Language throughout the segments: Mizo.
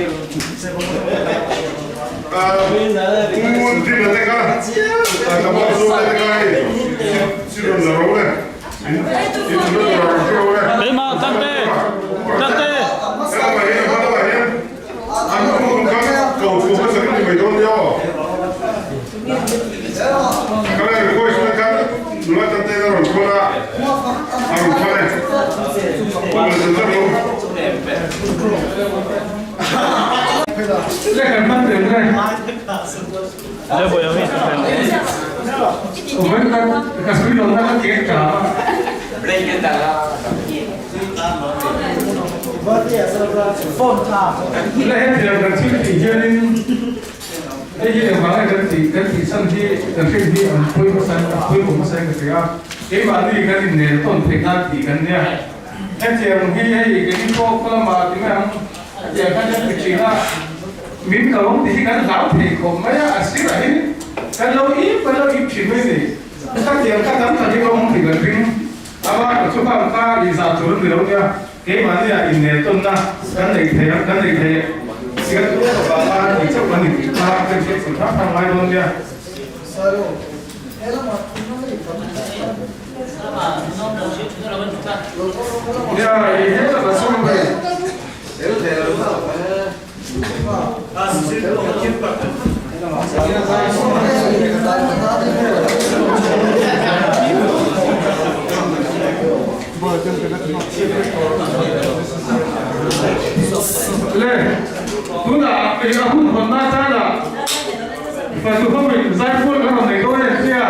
Pu Dina te kha Tlangval zawk te kha hei chi rawn la ro le in in rawn la ro le. Keimah Tante Tante. Helamah hian hma lamah hian an hun kha ko thu hmasa kan ni mai dawn nia aw. Ka la request na khan nula Tante in a rawn thawn a, a rawn thawn e. Pu Malsawm zet lo. Hetiang hi hei keini pawh kawlamah ti mai ang. Hetiang khan kan ti thin a, min ka awm tih hi kan hlau thei khawp mai a, a sirah hi kan lo ip kan lo ip thin mai a ni. Hetiang kha tam tak hi ka awm tih kan ring a, ka chu khang kha i zah tur a ni lo nia, keimahni ah inneltawnna kan nei thei ang, kan nei thei siam tur avanga tih chauh kan intih kha kan hriat chhun hrang hrang ngai dawn nia. Le tunah eng a hun hawnna chana Fatu ho in zaipawl kan rawn nei dawn em sia?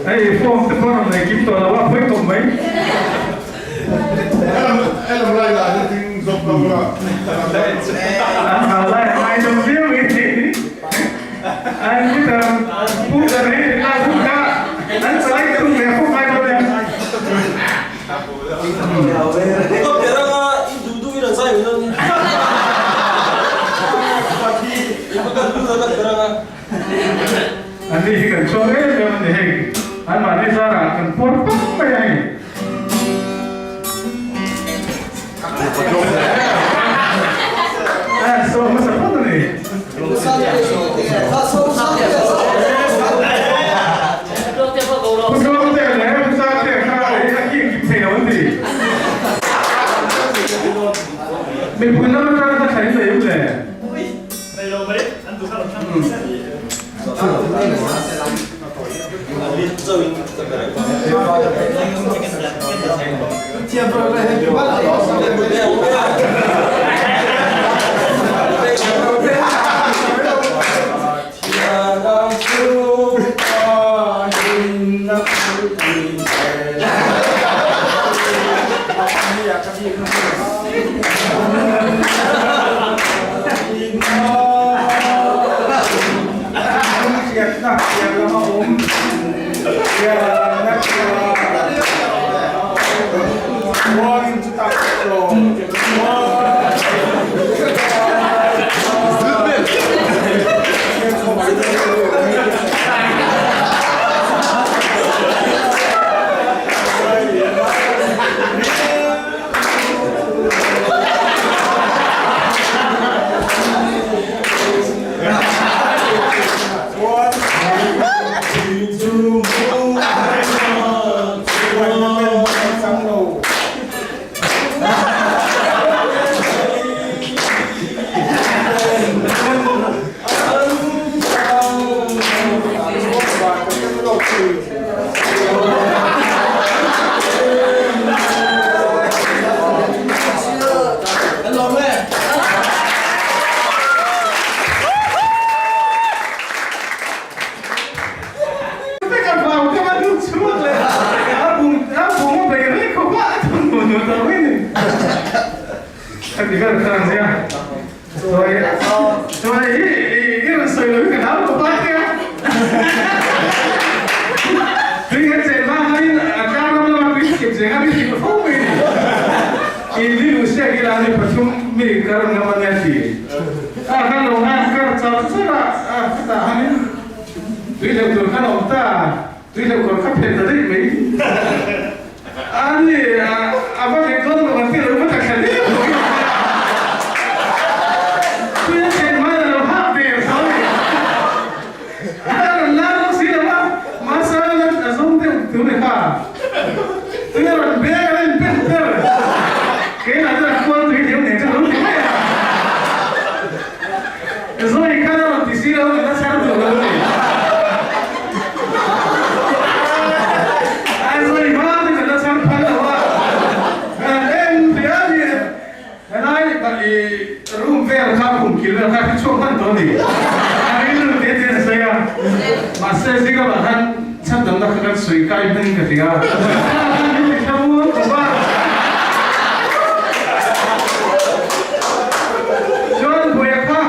Hei form te pawh rawn nei kim tawh lo a, pawi tawp mai. An hal lai a ngai deuh viau mai thei. An guitar pu ka nei leh lai hun kha an chalai tum ve fawk ngai dawn nia. An ni hi kan chuang em em a ni hei. Anmahni zarah kan puar pap mai a hei. Mipui lam atang ka thleng leh em le? Khati vel kha an nia. Chuai chuai hi i rawn sawi lo hi ka hlau khawp a tia. Tui kan chen hma khanin a tlang ram lama tui chhip zeng a mi hrilh fo mai ni. In li luh siak ila ni pathum mi ka rawn ngam a nia ti. A kan lo nghak kar char char a, a khutah hanin tui hleuh tur khan a awm ta. Tui hleuh kawr kha phet ta daih mai. A ni, a va hlei dawn lo an ti lo va ta thla deuh tawh i Tui a chen hmain a lo hak ve tho a ni. A rawn lar bawk si lo a, mahse a la a zawng deuh tur ni kha. Tui a rawn beng a la inpen ber. Keimah chuan a kual tui hleuh nen chuan a lo ti mai a. Zoe khan a rawn ti si lo a la chhar duh lo a ni. A Zoe hma chu ka la chhar phal lo a. En thei a ni. Helai i room vel kha khum kil vel kha khi chhuak hman tawh a ni. A rilru te te a sawi a. Mahse zinglamah khan chhan damna kha kan sawi kai hming ka ti a. Kha min ti thla muang khawp a. Chuan buaia kha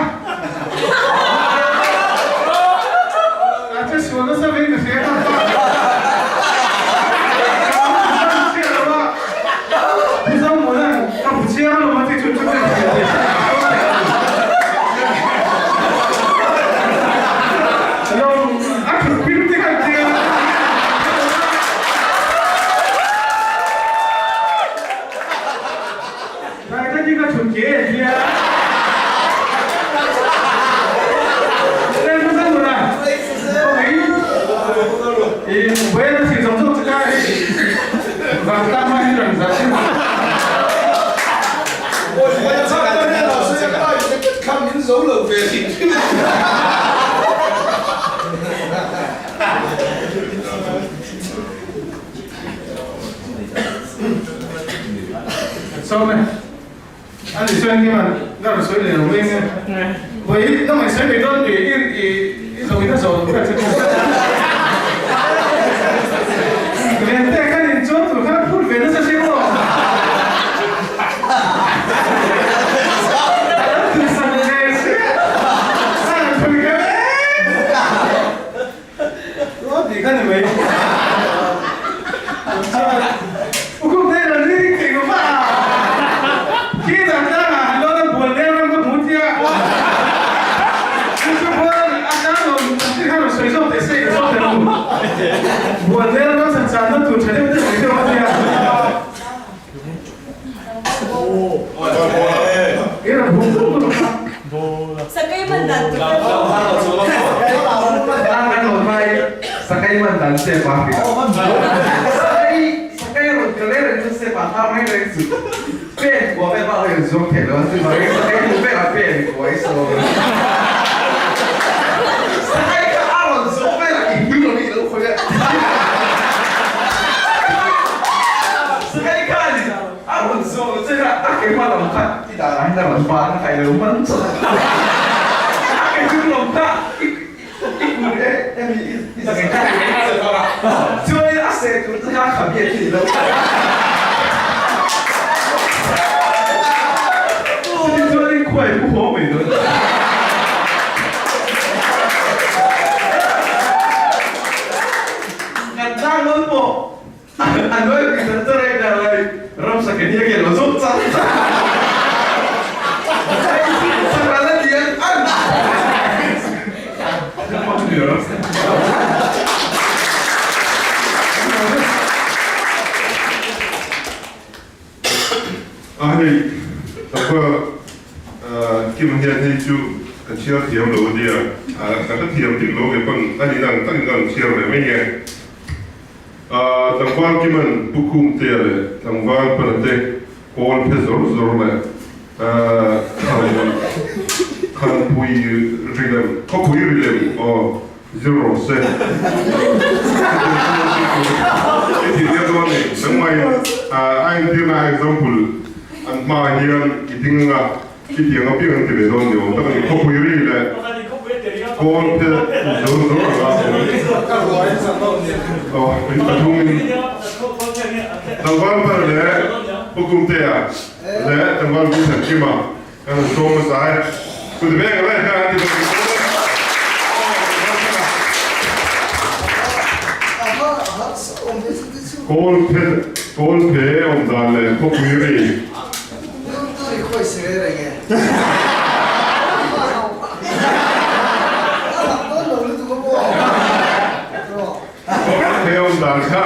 a che sual nasa vei ka hria kha ka hria lo a Pu Zomuana ka hmu chiang lo a ti chu chu ka hria ti lo a thut pim te khan tia. Tlai takin ka chhun ke tia. Eng hmasa mun a? I buaina thil zawng zawng chu ka hei vangtlang hma hi rawn zah thin. Sawm e. A ni sawi engkim a ka rawn sawi leh lo mai nge. Vawi na mai sawi mai dawn tih i i i zawh in a zawh loh kha che chu. Vente khan in chuan tur khan a phut ve nasa si maw. A lo tuisak ve sia. A rawn phun kher e. Tih kha ni mai. Ukhum thei rawn ring thei lo va. Khi dan tlangah han lawn a bual leng ram ka hmu tia. Chu chu khuan a tlang lo an tih kha rawn sawi zawk teh se ka zawk teh lo. Bual leng ram chan channa tur tha deuh deuh mai deuh a tia. A rawn zawh lo che kha a ke hma lam kha i dah lah hian a rawn ban a kai lo man chawt a. A ke hnung lam kha i i kun e emi i i zak kha i a. Chuanin a seh tur che kha a kha biak hi ni lo. Chuti chuanin khuai pu haw mai dawn. Kan tlang dawn pawh. A nuai pi chan chan e ka lai ram sa ke nia ke lo zawk chan chan. Sakra la lian an. A hei takwa Kim hian hei chu ka chhiar thiam lo ania ka hre thiam dik lo ke pawn a nih ang takin ka rawn chhiar ve mai nge. Tlangval Kiman Pu Khumtea leh tlangval Panate kawl phe zawr zawr leh Khanpui rilem, khawpui rilem aw zir rawh se. I tih tir dawn ni. Nangmah a entirna example an hmaah hian i ding anga I tiang apiang an ti ve dawn ni awm tak a ni. Khawpui ri leh kawl te zawr zawr ang a awm. Aw, in pathumin tlangval par leh. Pu Kumtea leh tlangval Pu Thankima kan han sawm hmasa e. Kut veng a lai kha an ti bawk in Kawl phe kawl phe awm dan leh khawpui ri. Kawl phe awm dan kha.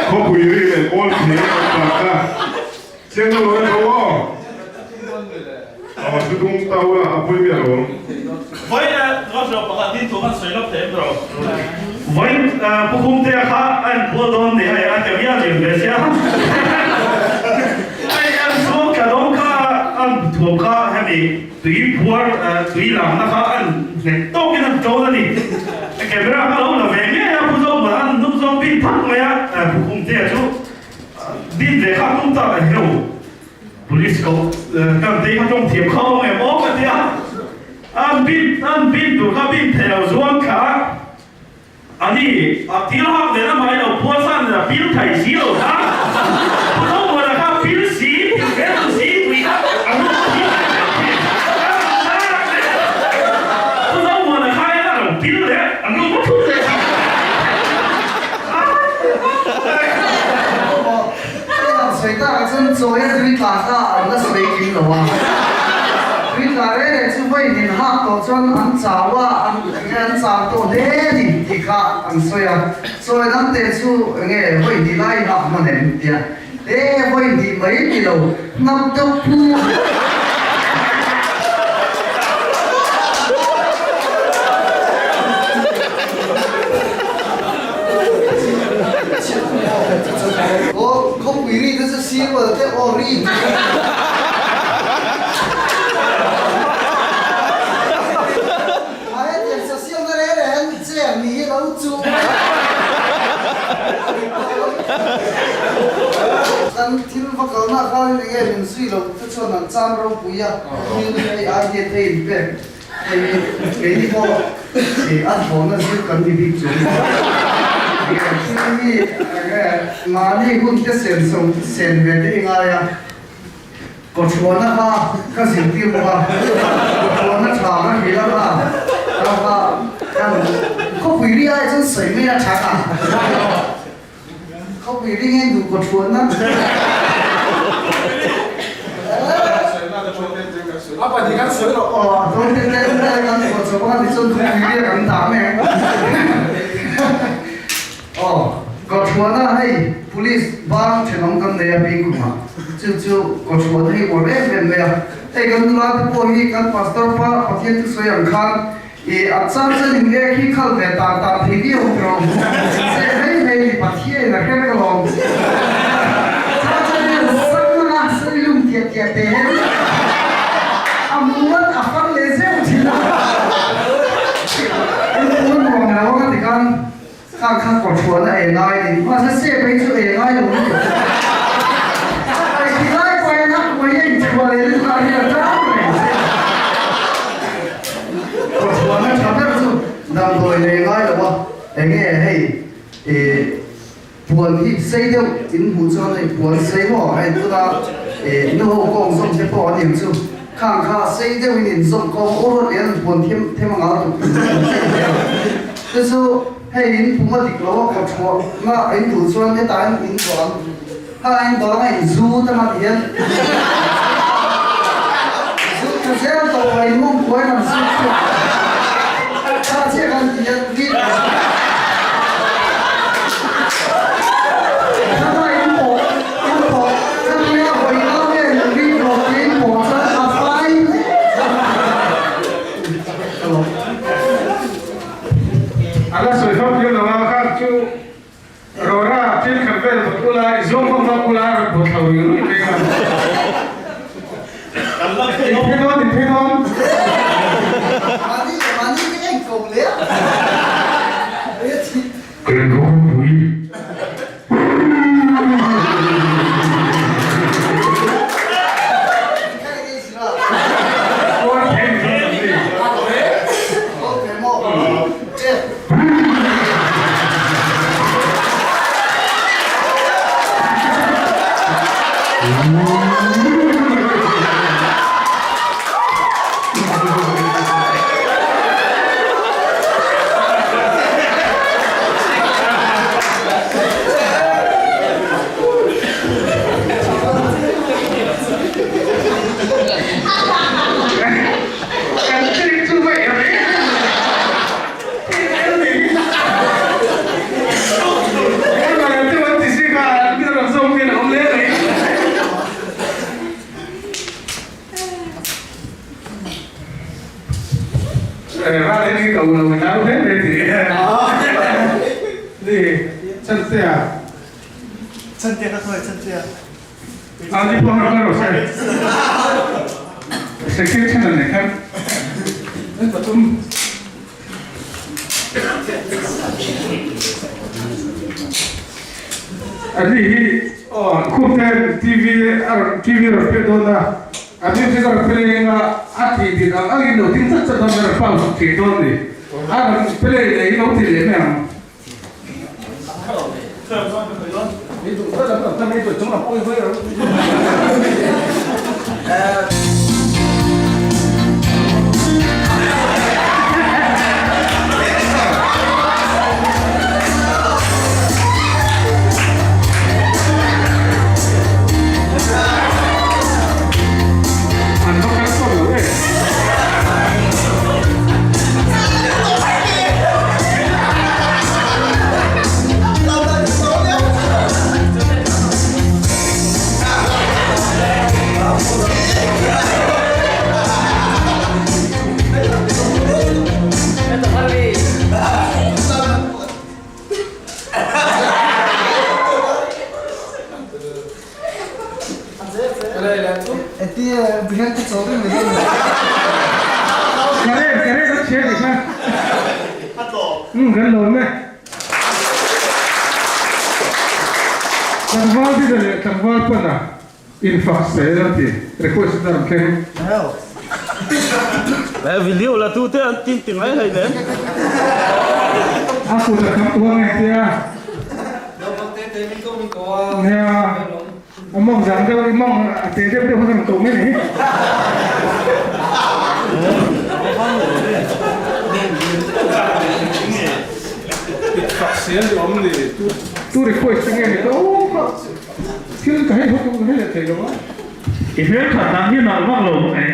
Khawpui ri leh kawl phe awm dan kha. Chiang lo e tho aw. Aw chu tung tau la a pawi miah lo ang. Vawiin Ruatlo pakhat hi thu kan sawi lawk thei em tawh? Vawiin Pu Khumtea kha a inpual dawn tih a a ti a lian ve sia. Hei an zuam thla dawn kha an thuam kha hemi tui phuar tui lamna kha an nghet tawkin an ṭawn a ni. Camera kha lo la ve ngei a Pu Zohmuna an hnung zawng bik phak mai a Pu Khumtea chu Din ve kha tum tak a heu. Police ko kan tei kha tawng thiam kha awm em aw ka ti a. An bin an bin tur kha bin thei lo zuang thla a. Ani a thil hak nen amah in lo phuar san nen a pil thei si lo kha. Pu Zomuana kha pil si, pil ve lo si tui kha a lut thi thei vek thin. Pu Zomuana kha en a lo pil leh a lut thut leh thin. Sawi takah chuan chawi a tui tla kha an la sawi kim lo a. Tui tla reng reng chu vawi hnin hak tawh chuan an chau a, an enge an chau tawh hle a ni tih kha an sawi a. Chawi dang te chu enge vawi hnih lai hak hman em tia e vawi hnih mai ni lo hnap deuh phu. Khawpui ri te chu sirwal te aw ri Hetiang social na reng reng chair ni hi lo chu Kan thil va kalna khan enge min zui lo te chuan an chan ropui a, thil hei ai hian ei in pek Hei keini pawh a thlawhna zir kan ni bik chu thil hi mahni hun te sen so sen ve te i ngai a, kawthuahna kha ka zirtir bawk a, kawthuahna tha ka hrilh a kha ka kha kan khawpui ri ai chuan sawi mai a tha ka khawpui ri nge duh kawthuahna. A pahnih kan sawi loh. Aw a dawn te tlem tlem kan thawh chho a tichuan thupui riak an dah mek. Aw Kawthuana hei police bang thenawm kan nei a Bingkhumah chu chu Kawthuana hi uar em em mai a. Hei kan nula te pawh hi kan pastor pa Pathian thusawi ang khan i a chang chuan in ek hi khal ve tan tan thei viau ang tiraw. Che hei hei ni Pathian a hre vek alawm. Chang chuan in sang a sawi lum tiah tiah te a muan a far leh zeuh thin a. In pul nuam lo a ti khan kha kha kawthuahna ei ngai a ni. Mahse sep hi chu ei ngai lo lutuk. Ei ti lai pawh hian a kuai a inchhuah leh lutuk ah hian a tang reng che. Kawthuahna tha ber chu damdawi lei ngai lo a, enge hei ih Puan hi sei deuh in hmuh chuan hei puan sei maw hei tuna ih nu ho kawng zawm te pawh an in chu khang kha sei deuh in in zawm kawng aw ruat lian an puan them them anga tuk in an sei hle a te chu hei in pum a dik lo a kawt thuah na in duh chuan hetah in in dawh ang ha in dawh anga in zu te hman hian zu tha zel tawh a in mawng kuai an zu chhuak kha chiah kan ti hian A la sawi fam viau lo a, kha chu Rora thil khat vel vut ula i zawng fam fam ula a rawn pawt thlo rih rih mai a. In phe dawn, in phe dawn. Kan khawpui. Ani hi khumte TV TV a rawn pe dawn a, a music a rawn play anga a tih dik ang angin lo ding chat chat dawn a rawn pause thei dawn a ni. A rawn play leh hi lo ti leh mai ang. An va kal tawh lo e. Karen, Karen a chhiar ni kha. Um, kan lawm e. Tlangval dina leh tlangval pana infak sel a ti request na rawn thleng. Video la tu te an tin ti ngai hlei nen. A kut a kham tuang e tia. Nia. A mawng zang deuh i mawng a te deuh deuh kha kan ko mai ni. Tu request nge ni to thil ka hei ho ka hei leh thei lo a. I hmel that dan hi nalh vak lo mai.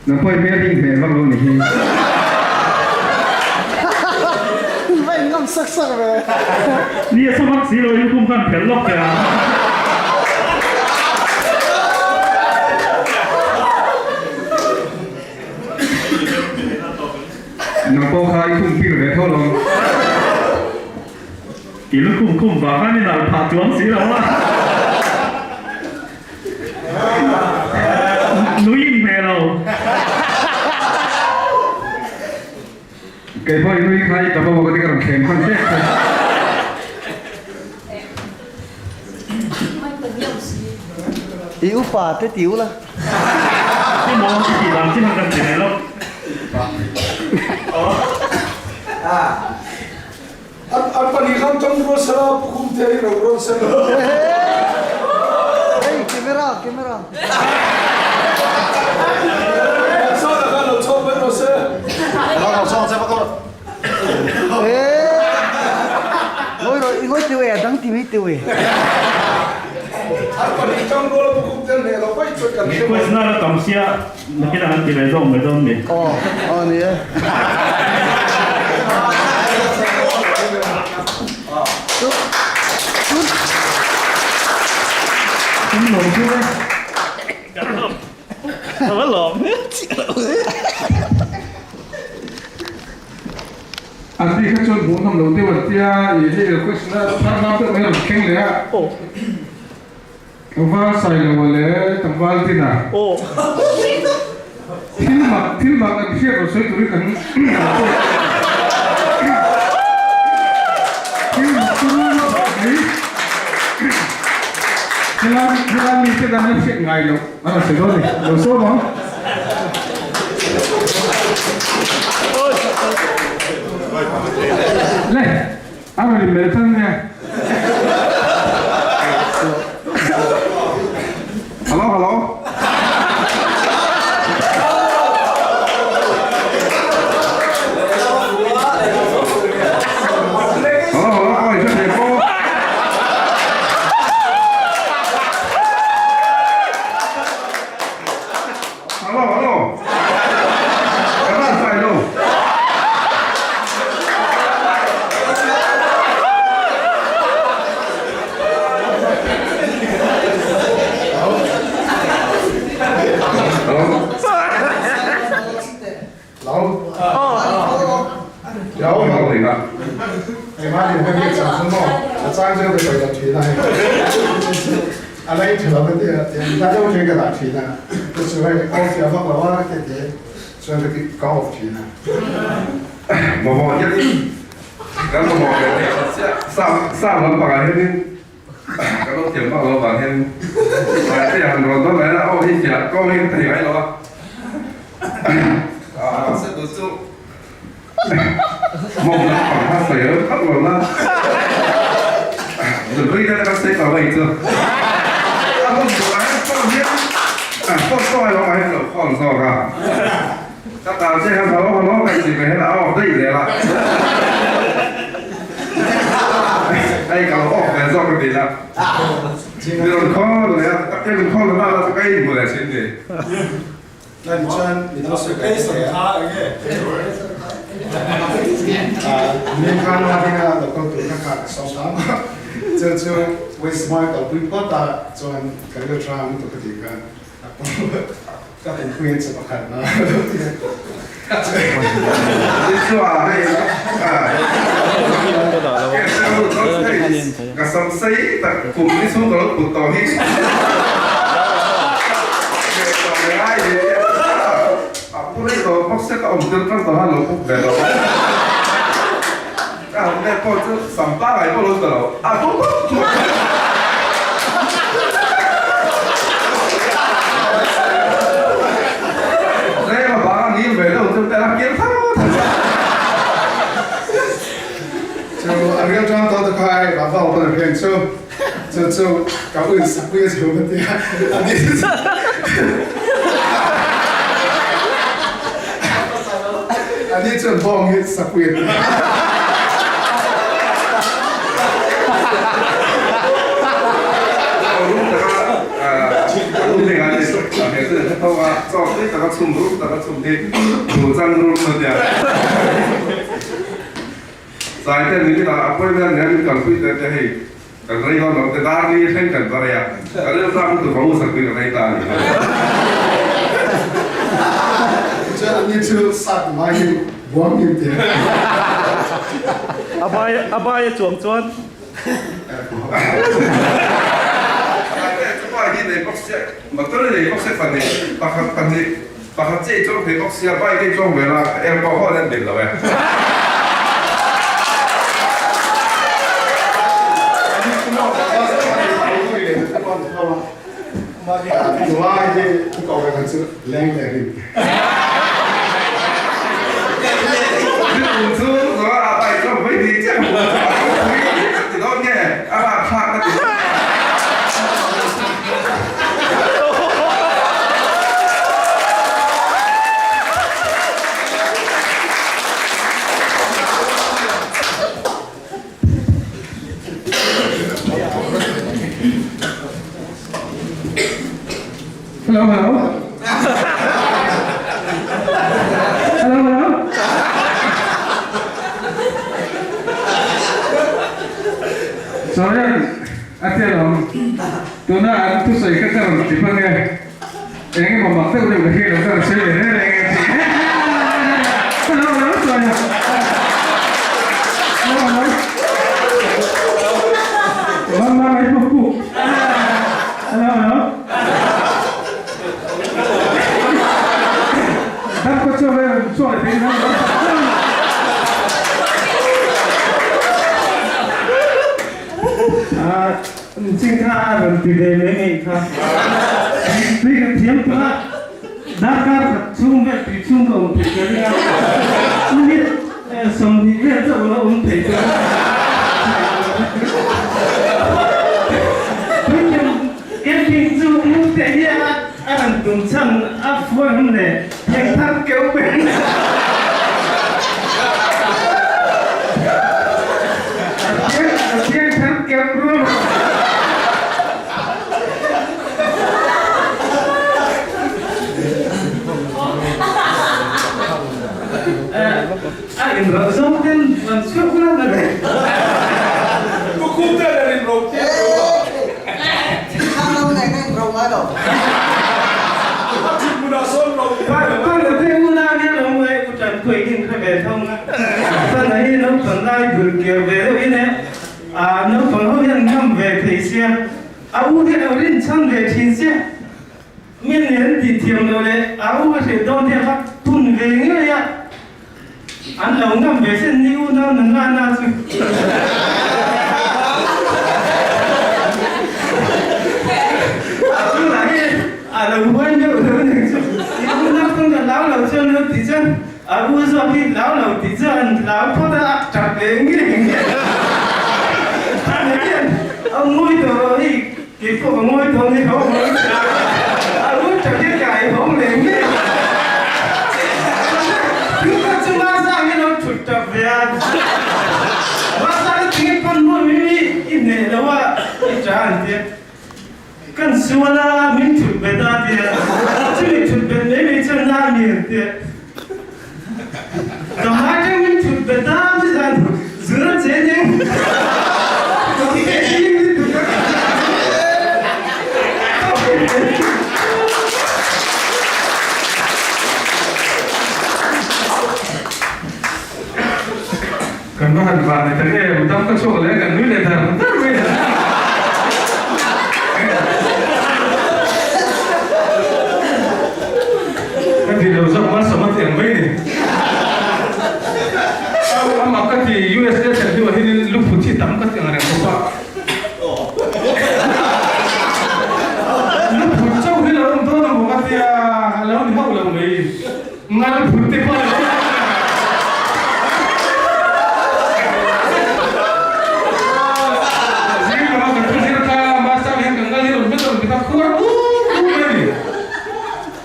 Nang pawh i hmel hi hmel vak lo ni hi. Ni a samak si lo in kum khan phelh lawk teh a. Nang pawh kha i khum pir ve tho lo. I lukhum khum vang khan i nalh phah chuang si lo a. Nui in hmeh lo. Kei pawh i nui kha i tap a maw ka ti ka rawn thlem hman tep che. I upa te ti ula. Ti maw i tih dan chi khan kan ti ve lo. An pahnih khan tang rual sela, Pu Khumte hi ro rawn sela. Hey, camera, camera. Sana khan lo chhuak mai rawh se. Ngoi rawh, i ngoi teu e, a dang ti mai teu e. An pahnih tang rual a Pu Khumte an hneh lo vaih chuan kan hre mai. Request na la tam sia, nakinah an ti ve zawk mai dawn ni. Aw, aw ni e. An tih kha chuan hmuhnawm lo deuh an tia i hei request na thar nam deuh mai a rawn thleng leh a. Tlangval Sailoa leh Tlangval Dina thil mak. mak thil mak an hriat rawn sawi turin kan thil mak turu mai helai helai mite an la hriat ngai loh a rawn sawi dawn a ni lo sawm ang. Le a rawn inmelh tan nia. Hello hello. Hello hello awi hre thei pawh. Hello hello. Ka tan sai lo. Mamawh hianin kan mamawh ve theih loh chiah sa lampangah hianin kan lo thiam vak lo avang hian mahse han rawn dawn mai la aw hi fiah kawng hi ka thei ngai lo a mahse tun chu mawm lampang kha sawi reuh khap lo la nupui te kan sawi tawh mai chu a hun duhah hian phone hian phone pawh a lo ngai lo phone zawk a. Ka tan che khan halo halo ka inti ve hian a off daih zel a. Hei ka lo off ve zawk ka ti la. Mi rawn call leh a, ka rawn call leh a ka inhmu leh thin ni. Ka sam sei tak kum ni chhung ka lo put tawh hi a pu rei tawh bawk sia ka awm tir tang tawh a lo puk ve tawh ka han let pawh chu sam pangai pawh lo ta lo a pu puk. Tlem a vang a ngil ve deuh chu te la kir tho tho a. Chu a rial tang tawh te kha hei va vau pawn a hriat chu chu chu ka ui sak pui a chho ka tia a ni a ni chuan bawng hi sak pui a ti. Kan rei dawn lo te dar ni thleng kan va rei a, ka rilru lutuk ka u sak bik a rei ta a ni. Chuan ani chu sat mai hi buang hlim te. A bai a bai a chuang chuan. Motor i nei bawk sia pahnih pakhat pahnih pakhat chiah i chuang thei bawk sia bike i chuang ve la eng pawh hawn an bil lo e. Chu a bike chuang mai ni chiah ti dawn nge a rapthlak ka ti. Hello hello Hello hello Sorry a tia lo tuna an thusawi kha ka rawn ti hmang e eng emaw mak deuh deuh ka hriat lo ka rawn sawi ve reng reng e Hello hello sorry Hello hello Mama mai puk puk Hello hello. Dam kawt chhuak leh rawn chhuak leh thei in an Ching kha a rawn ti ve mai mai kha. Tui ka thiam tawh a, darkar khat chhung vel tui chhung ka awm thei ka ring a, minute 20 vel chauh la awm thei chu tui thiam camping chu mute hi a rawn tum chhan a fuan leh theng thar keuh ber. Theng thar keuh rual. A inrawlh zawng ten an chhuak ngat a ni. Pu Khumte nen inrawlh tir lo a. Thingtlang lo nen ka inrawlh ngai lo. A thut hmunah sawn rawlh ngai lo. Ka nute unau hian awm ngai u tan pawh in hre ve tho nga. Sana hi naupang lai bul kir ve deuh in e. Naupang ho hian ngam ve thei sia. A u hian a rinchhan ve thin sia. Mi nen tih thiam loh leh a u a hrilh dawn te kha phun ve ngei a, an lo ngam ve sen ni unau na na na chu. Tunah hi a lo huai meuh lo ning chu i unau kawng ka hlau lo chuan lo tih chuan a u zawk hi hlau lo tih chuan an hlau phawt a, a tap ve ngei ngei. Ani hian a ngawi tawh rawh hi. Kei pawh ka ngawi tawh ni ho mai. A lu tak hi ka ei hawng leh ngei. Thil kha chu Mazang hi lo thut tak ve a. Mazang hi tinge pan hmuh mi hi i hneh lo a i ta an tia. Kan sual a min thut bet a tia. Chumi thut bet mai mai chuan na mi an tia. Ka hmai tang min thut bet a nizan zun a che ning. Kan va han van ni ta em, dam ka chhuak leh kan nui leh dar dar mai a. Ka ti lo zawk malsawm a ti ang mai ni. Amah ka ti USA thlen hnuah hian luphut hi tam ka ti ang reng bawk a. Luphut chauh hi lo awm dawn ang maw ka tia, a lo ni hauh lo mai. Ngal phut te pawh a lo awm. Zing lama kan thu zir kha Master hian kan ngal hi rawn hmet a rawn ti kha khuar bur bur mai a ni.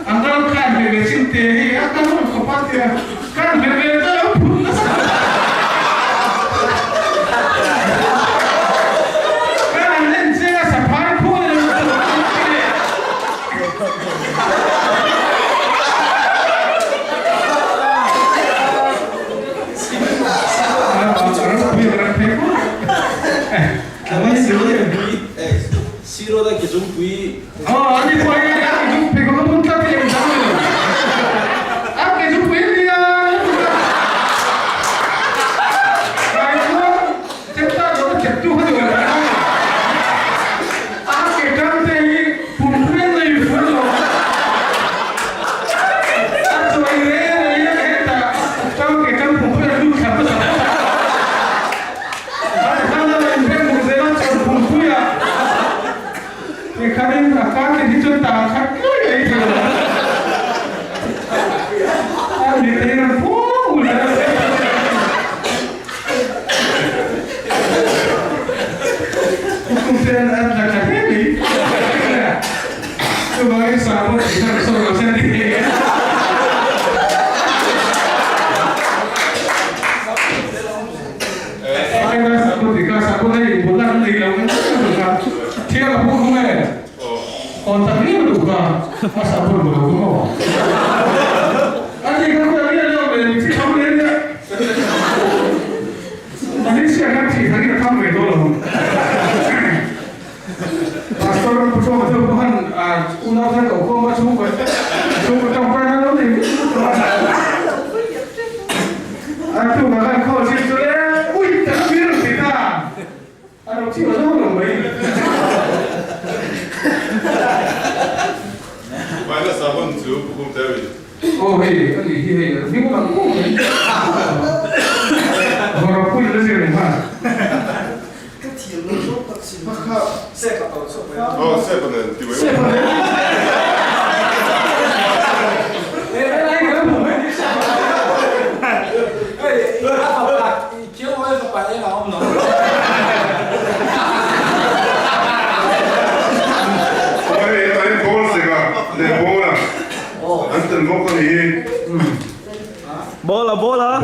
A ngal khan ve ve chin te hi a kal rawn khawp a tia khan ve ve ta lo phut nasa khawp a. Khan an en chiang a saphai phuan a lo ti leh. tih hi hei hming lang pawh mai. Vawrapui la zir ang khan. Bola bola.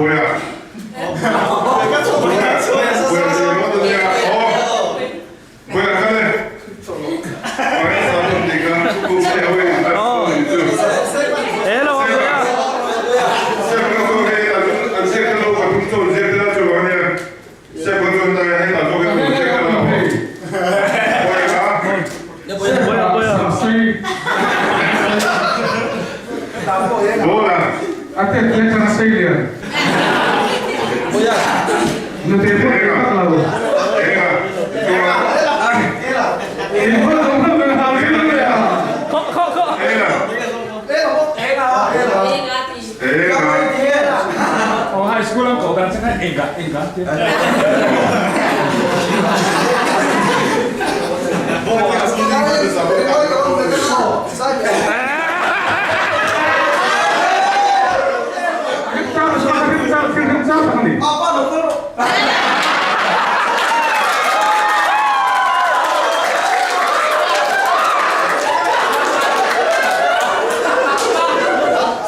A tet te atanga sei lian. Nute pawh ei vak lo.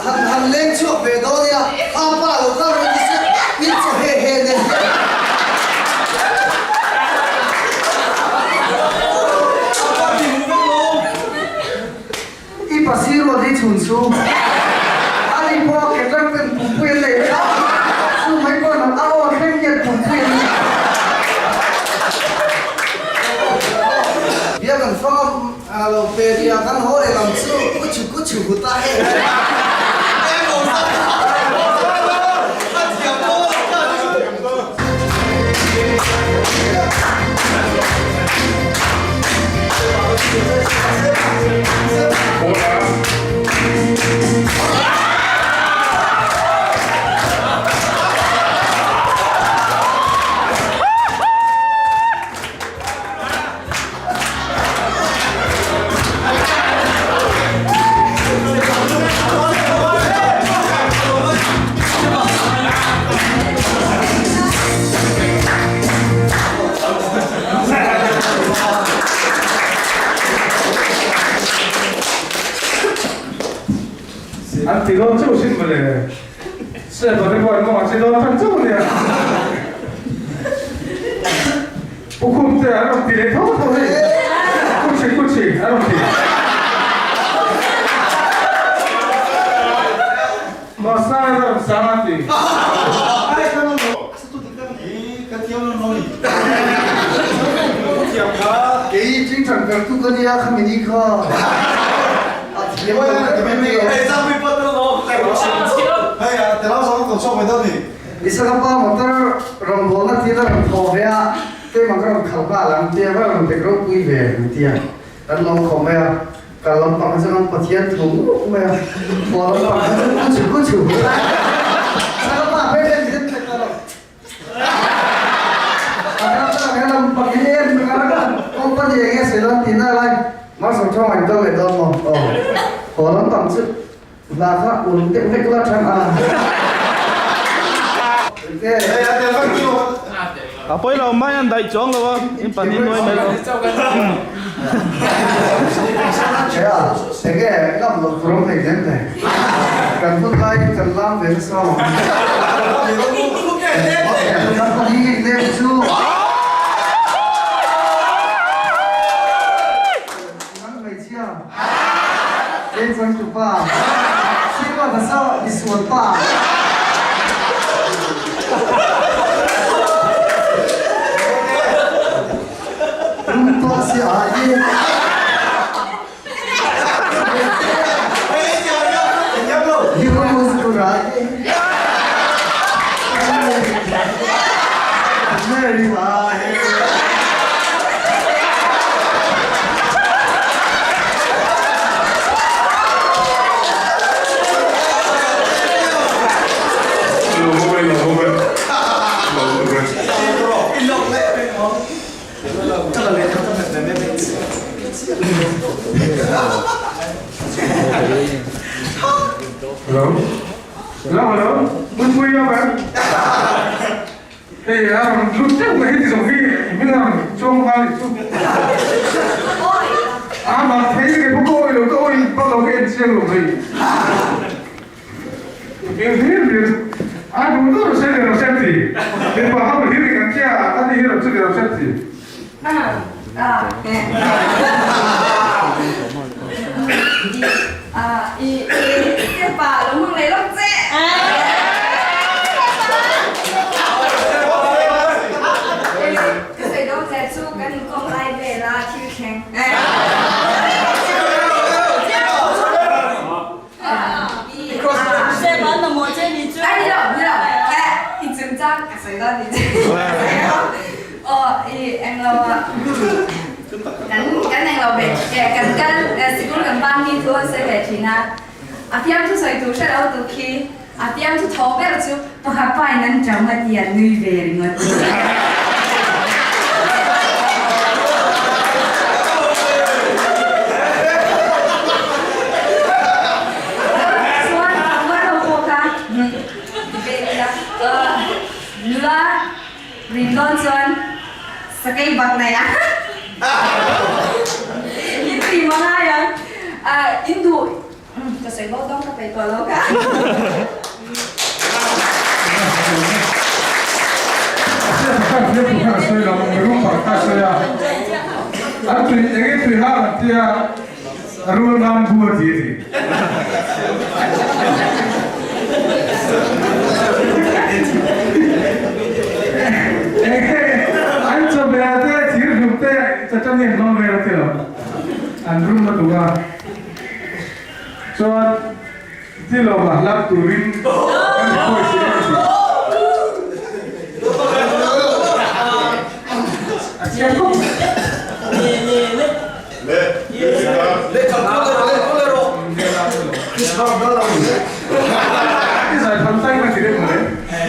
Han han leng chhuak ve dawn nia, a pa lo kal rawn ti sep in chaw he he nen. I pasir ruat hi chhun chu a ni pawh a ke tlang ten pumpui an nei vek a, chu mai pawh a aw thleng hian pumpui an nei. Bia kan fang a lo pe ria kan haw leh lam chu kuchu kuchu hu ta he. An ti dawn chauh sin mawle. Step a te pawh an mawng a che dawn tan chauh ania. Pu Khum te an rawn ti leh tho tho hei. Kuchi kuchi an rawn ti. Mahse a rawn sang a ti. Kei chingchang ber tu ka nia kha mini kha a thiam lo vek mai a. Isaka pa motor rawngbawlna thil a rawn thawh ve a, keimah ka rawn khalh nghal ang tia va rawn tek ropui ve ang tia kan lo khawm mai a, kal lampang hi chuan Pathian thu ngawt mai a, haw lampang hi chuan kuchu kuchu. Isaka pa hmel en hian ka lo a ram tak he lampang hi en ka company eng nge sawi dawn tihna lai Marshal Thawng a indawn leh dawn maw? Aw haw lampang chu Hla kha uluk deuh vek la than a. A pawi lo mai an daih chuang lo a, in pahnih nuai mai lo. Enge ngam loh tur awm thei zel thei. Kan hun lai kan lam ve nasa awm. Kan pahnih lem chu. Nang hmeichhia. Kei chuan tu pa. Sirwa hmasa misual pa. Lung tuah si a i. Hero muskura i. Mary lo mutpui a kan hei a rawn lut teuh mai heti zawng hi i hming a rawn chuang nghal nih chu a mah thei ka pawh ka awih lo ka awih bak lo ka en chiang lo mai hming hlir hlir a duh duh rawh se leh rawh se an ti mipa ho hlir in an tia a ni hi rawh chu leh rawh se an ti.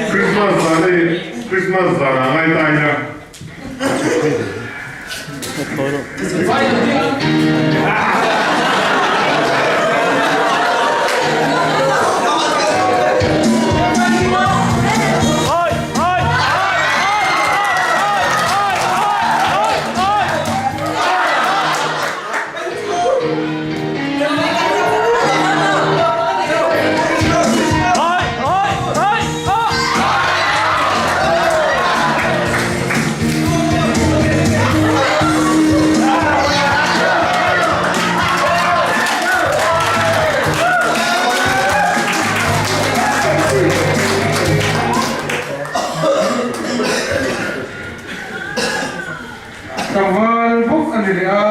Christmas zan hi Christmas zan ah ngai ta ila. Tlangval bawk a ni leh a,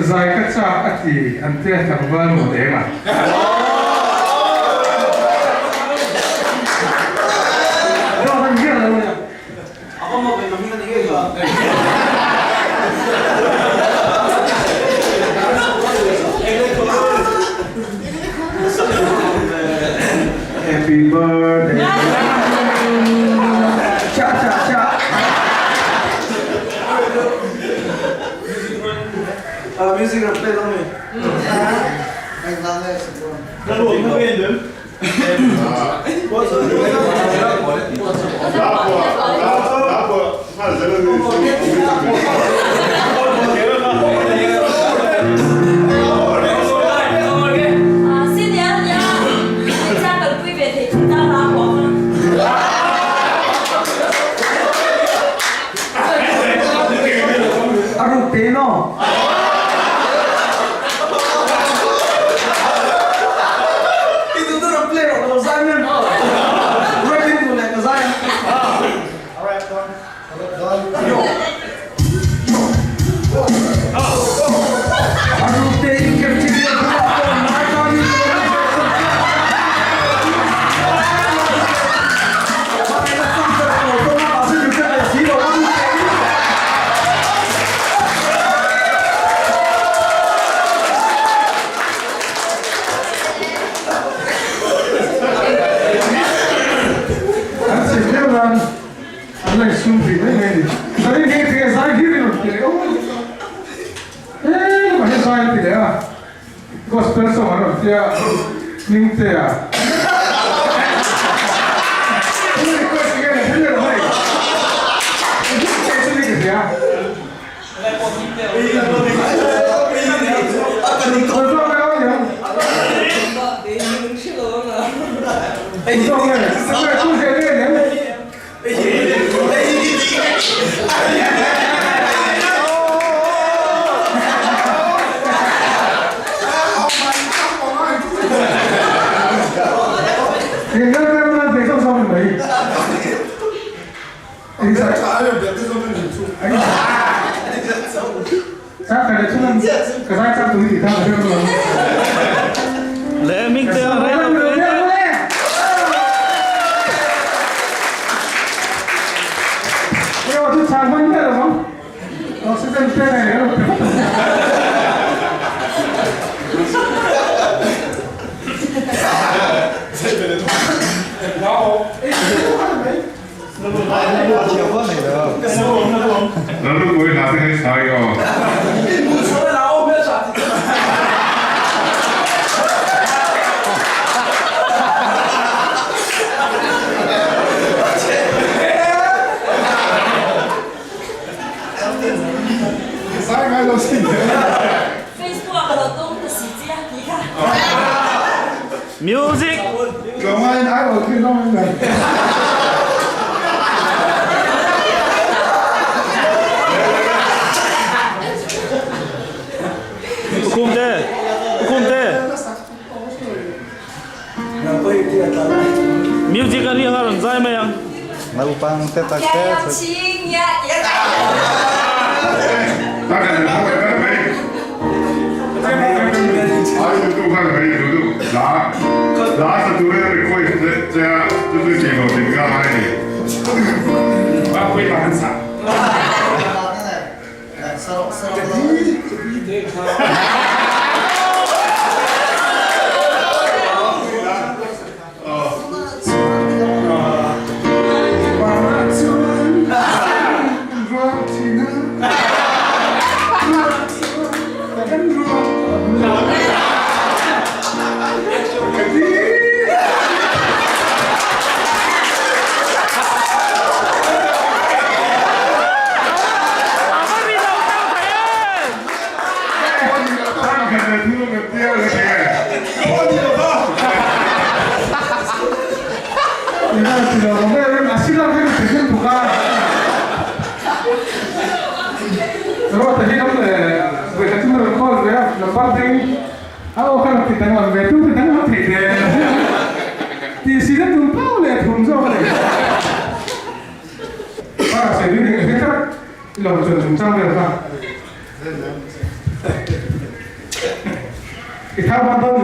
zai ka chak a ti an tia tlangval maw eng a. Happy birthday Cha cha cha Music ram play dawn mi. A ruk te no. An chim deuh nan an la insum rih mai mai a ni. Zai hi tinge zai hlir in rawn ti leh aw he mah hi zai an ti leh a gospel song an rawn ti a Hmingtea. Le ming te a rei lo te. Lalrukui hla te ngai sai aw. Music. Kumte. Kumte. Music a ri anga rawn zai mai ang. Naupang te tak te A va ri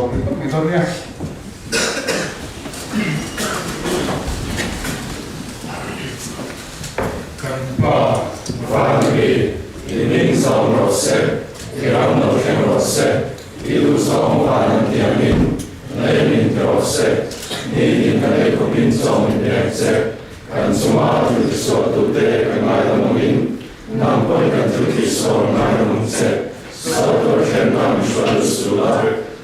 lo teuh thei em! Kan Pa, Van mi, i hming zawng rawh se, i ram lo thleng rawh se, i duh zawng van an tiangin lei min ti rawh se, nitin kan ei khawpin chaw min pek che, kan chunga thil tisuahtute kan ngaidam awmin, nang pawhin kan thil tihsawn ngaidam ang che, sual tur thlenna min hruai lut su la,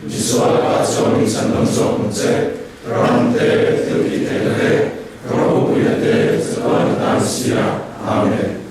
misual lakah chuan min chhandam zawk ang che, ram te, thil tih theihna te, Ropuia te, chatuan atan sia. Amen.